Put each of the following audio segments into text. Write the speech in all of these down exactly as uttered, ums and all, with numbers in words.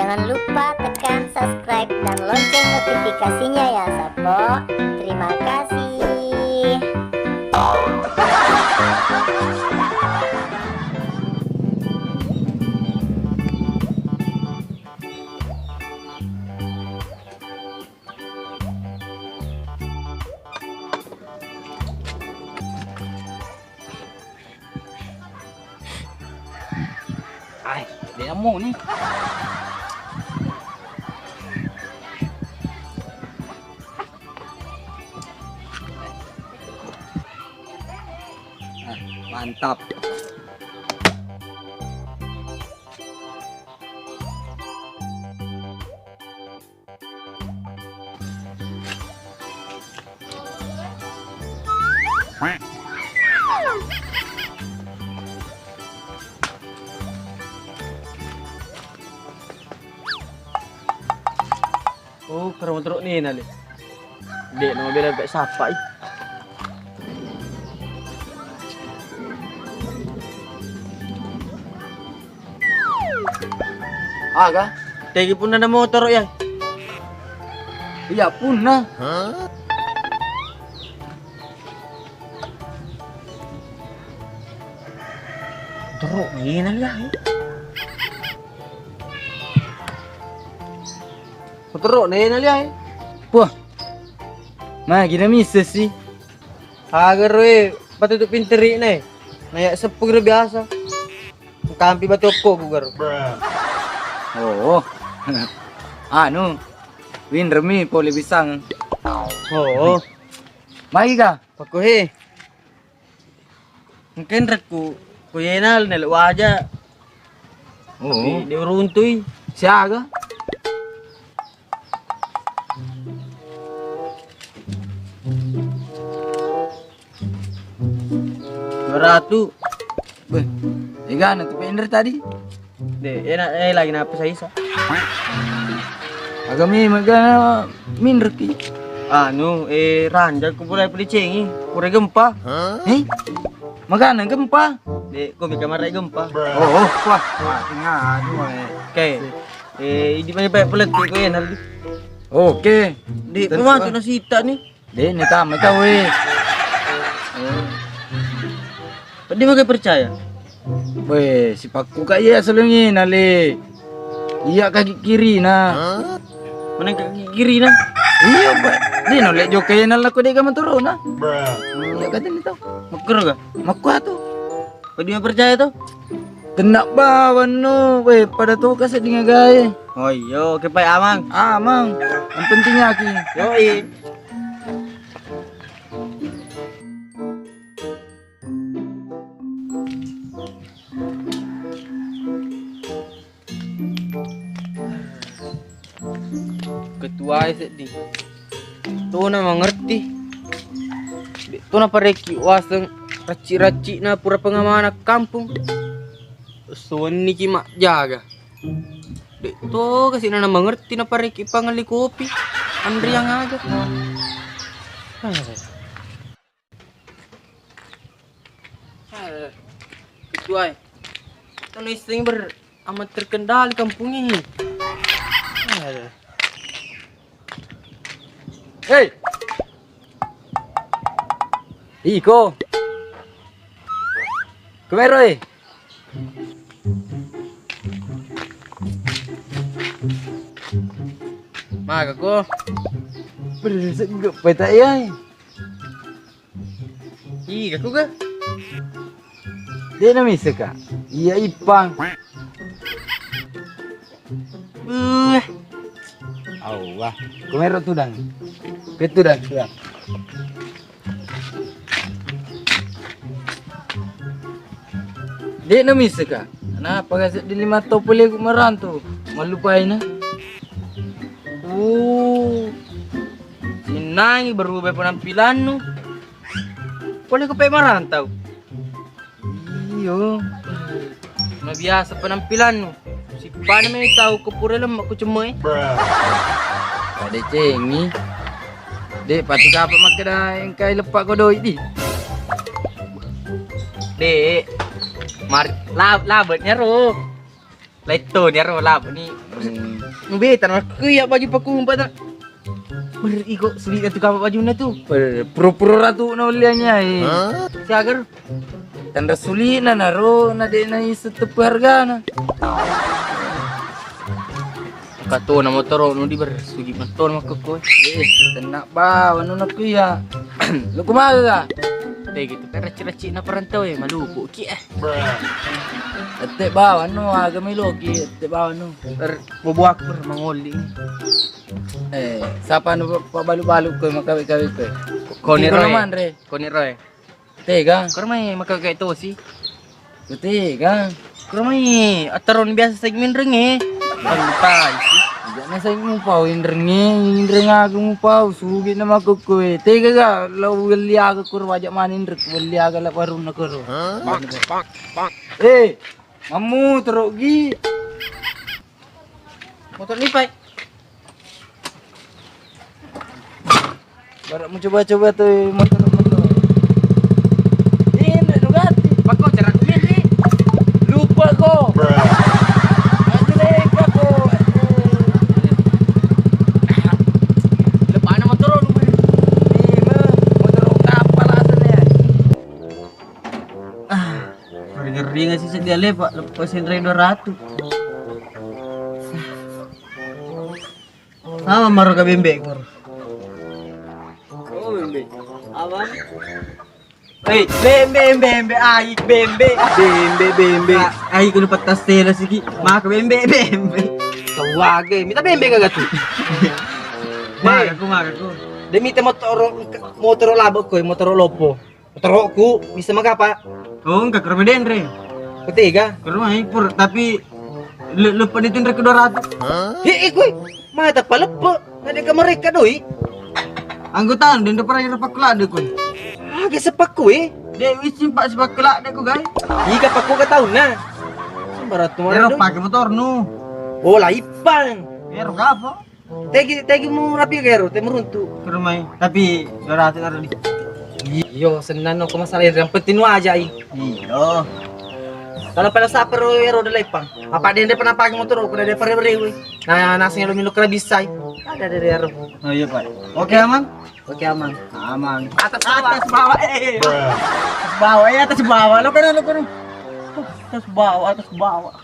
Jangan lupa tekan subscribe dan lonceng notifikasinya ya, Sappo. Terima kasih. Ai, de' namo ni. Ah, mantap. Oh, karo motoro' ni nale. De' na mabela pe' sapa i. Aga? Tegi punna na motoro' ya? Iya, punna. Motoro' ni nale ya. Motoro' ni nale ya. Wah. Magi na missessi? Aga ro e, patutu' pinteri'na e. Na ya' seppu ro biasa. Engkampi batokko gugaro. Oh. Anu, winremi pole pisang. Oh. Magi ka? Pakko he. Engka enrekku, ku yena nele' waja. Oh. Di, diuruntui. Siaga? Dua ratu. Beh, egana tu pender tadi? De', enak, eh, lagi napa saisa? Aga mi, magana minreki. Anu, eh, ranjang ku pura pelicengi, pura gempa. Eh? Magana gempa? De', ko mi kamar gempa. Oh, oh, wah, wah, nganu, eh. Oke. Eh, idi mai pe' pelek ko enak. Oke. De', tentu, pematu ah. Nasita ni. De', ni tama tau e. Peddi mega percaya? Weh, sipakku ka iya selungi nale. Iya kaki kiri na. Mana kaki kiri na? Iya, Pak. De' no le' jokai na lako de' ka motoro' na. Iya ka tadi tau. Makkuro ka? Makku atu. Peddi mega percaya to? Tenna bawang no, weh, pada to ka sedding agae. Oh iya, oke, Pak, amang. Amang, yang penting yaki. Yoi. Ketuae sedding. Tona mangerti. De' tona pareki waseng racci-racci na pura pengamana kampung. Suwenniki majjaga. De' to kasi' na mangerti na pareki pangelli kopi. Anriang aga. Eh, ketuae. Tona isseng ber amat terkendali kampung ini. Eh. Hei. Iko. Kemero e. Maga ko. Bersegep peta iya. Ih, aku ga. De' na misseka. Iya ipang. Buh. Awwah. Kumero tudang. Ke tudang, tudang. De' na misseka. Kenapa ga seddi lima tau pole ku marantu? Mallupaina. Uh. Sinnangi berubah penampilannu. Pole ko pe marantau. Iyo. Na biasa penampilannu. Sippana meni tau ko pura lemma ko cemme. Padecengi. De' patu kapa makkeda engkai leppa ko doi di. De'. Mar lab labetnya ro. Letto ni aro lab ni. Nubeta na ku iya baju pakumpa ta. Ber iko sulit tu kapa bajuna tu. Ber pura-pura ratu na uliannya eh. Siagar. Tanda sulitna naro na de na isu tepu hargana. Kato na motoro nu di ber sugi mato na makkokko. Eh, tenna bawa nu nakku iya. Lu kumaga? Tegi tu kan racci-racci na perantau eh maluku ki eh. Ette bawa nu aga meloki ette bawa nu. Er bobo aku ber mangoli. Eh, sapa nu pabalu-balu ko makawe-kawe ko? Koni roe. Manre. Koni roe. Tega. Koro mai makawe-kawe tosi. Tega. Koro mai attaron biasa sai minreng eh. Santai si. Jana sai mupau inreng eh, inreng aku mupau sugi na makkokko eh. Tega ga lau welli aga koro wajak mani inreng welli aga la warunna koro. Eh, mammu terogi. Motor lipai. Baru mau coba-coba tuh motor-motor. Ini udah ganti. Bako cara aku ini. Lupa kok. Aku lupa kok. Lepana motor lu. Ini mah motor kapal asalnya. Ah, ngeri-ngeri nggak sih sedia lepak lepas yang dua ratus. Sama maro ka bembe kor. Oh, bembe. Apa? Eh, bembe, bembe, aik bembe. Bembe, bembe. Aik kudu petas tela siki. Maka bembe, bembe. Tawage, mita bembe kagak tuh. Maka ku, maka ku. Demi te motor motor labek koi, motor lopo. Motorokku bisa magapa? Oh, engka kero denre. Ketiga. Kero mai pur, tapi le- lupa ditinre ke dua ratus. He, eh, kui. Mata paleppe. Ada ke mereka doi. Anggota denre pernah ira pakula de kui. Aga sepakku eh. De wis simpak sepakula de ku gai. Ika pakku ke tahun nah. Sembarang tuh mana doi. Pakai motor nu. Oh, laipang. Ero gapo? Tegi tegi mu rapi gero te meruntu. Ke rumah. Tapi dua ratus karo di. Iyo senang no masalah yang penting nu aja i. Iyo. Kalau pada saper ero de lepang. Apa dia ndak pernah pakai motor aku dari pare bere. Nah nasnya lu minum kena bisa. Ada dari ero. Oh iya pak. Oke aman. Oke aman. Aman. Atas bawah. Atas bawah eh. Atas bawah eh atas bawah. Lo kena lo kena. Atas bawah atas bawah.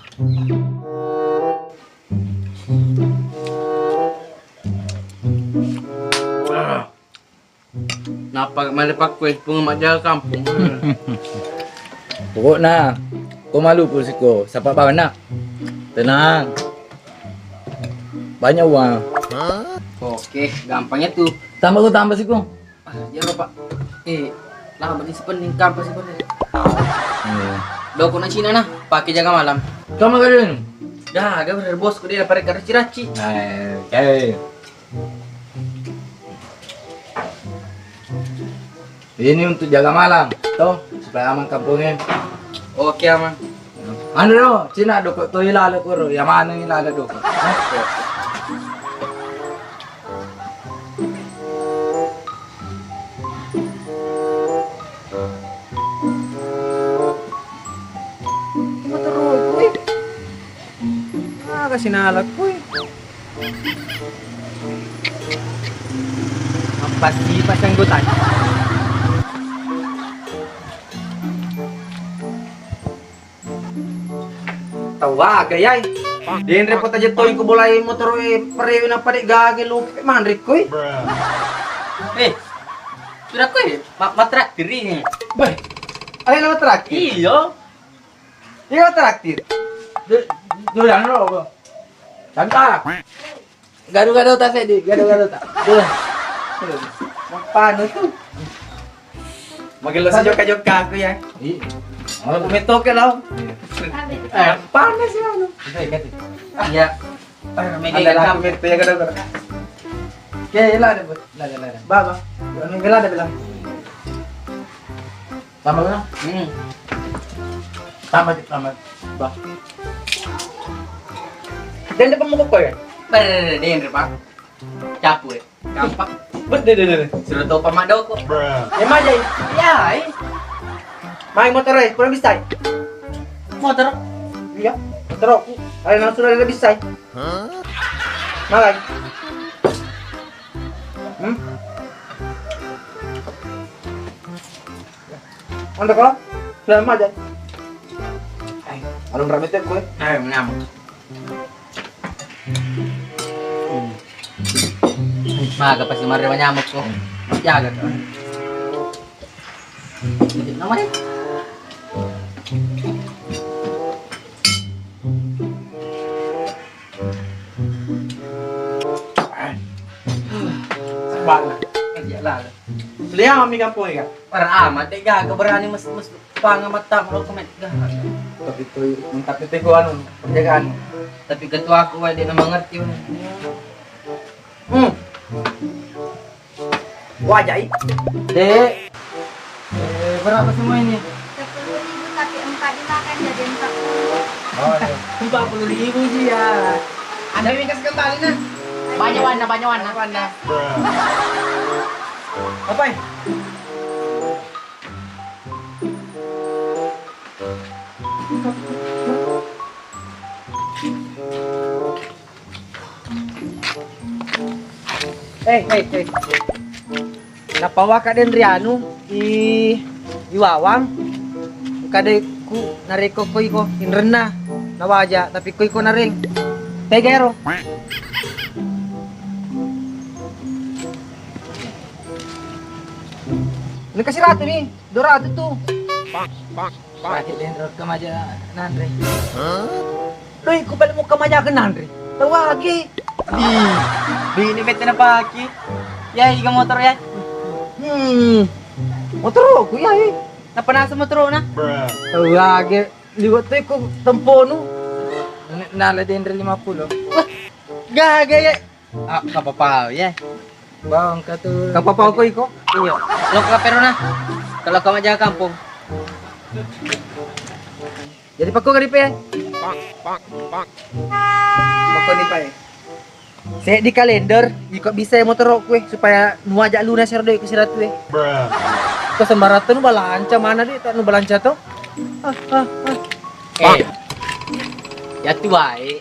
Napa male pakkue pung majjaga kampung. Pokokna ko malupu siko sapa bawa nak. Tenang. Banyak uang. Oke, gampangnya tuh. Tambah ko tambah siko. Ah, iya lo pak. Eh, lama di sepening kampas itu. Doko na Cina nah, pakai jaga malam. Kamu kalian? Dah, gak bener bosku dia pada karaci-raci. Eh, eh. Ini untuk jaga malam, toh, supaya aman kampungnya. Oke aman. Anu lo, Cina doko to ilala koro, ya mana ilala doko. Motorku eh. Ah, kasi nalakku eh. Apa sih pas anggotanya? Tau aga yai. Denre pota jetoi ko bolai motor e perewe na pade gage lupe manre koi. Eh, sudah koi ma matraktir ini. Beh, ayo nama terakhir. Iyo. Iya traktir. Doyan lo. Santai. Gado-gado ta seddi, gado-gado ta. Mapanu tu. Magelo si jokka-jokka aku ya. Iya. Aku metoke lo. Eh, panas ya anu. Iya. Ada lagi meto ya gado-gado. Oke, lah ada, lah ada, lah ada. Baba. Anu gela ada bilang. Tambah lah. Hmm. Tambah, tambah. Bah. Dan depan muka kau ya? Ber, den depan. Capu ya. Gampang. Ber, den, den, den. Suruh tahu pamadoko. Emang aja. Ya, eh. Main motor eh, kurang bisa. Motor? Iya, motor aku. Ayo langsung ada bisa. Malai. Hmm? Anda kau? Sudah maja. Alun rame teh kue. Ayo menang. Maga pasti mare manyamuk ko. Jaga ko. Sedikit nama deh. Semangat. Kerja lah. Lihat mami kampung ya. Para amat deh gaga berani mes mes. Pangamatta lo komet. Tapi tu mantap itu gua anu, penjagaan. Tapi ketua aku wae dia mengerti. Hmm. Wajai. Dek. Eh, berapa semua ini? Sepuluh ribu tapi empat dimakan jadi empat puluh. Oh, iya. Empat puluh ribu ji ya. Anda minta sekembali nah. Banyak warna, banyak warna. Warna. Apa? Eh, eh, eh. Napawaka den rianu i iwawang. Kadai ku nareko koi ko inrenna nawaja tapi koi ko nareng. Tegero. Ini kasih ratu nih. Dua ratus tu. Pak, pak, pak. Pakai dendro kemaja nanre. Hah? Doi ku balik muka maja ke nanre. Tahu lagi. Ih, ini bete na paki. Ya, iga motor ya. Hmm. Motor aku ya, eh. Apa nasa motor na? Tahu lagi. Liwat tu ku temponu. Nala dendro lima puluh. Wah, gaga ya. Ah, kapapau ya. Bawang ka tu. Kapapau ko iko? Iya. Lo ka perona. Kalau kamu jaga kampung. Jadi pako kali pe. Pako ni pai. Saya di kalender, iko bisa ya motor kue supaya nuaja lunas ya doi ku siratu e. Ko sembarang tu nu balanca mana doi tak nu balanca tu? Ah, ah, ah. Eh. Ya tuai.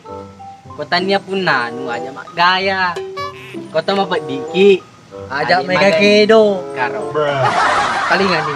Ko tania punna anu aja maggaya. Ko to mapeddiki. Aja mega kedo. Karo. Palingan ni.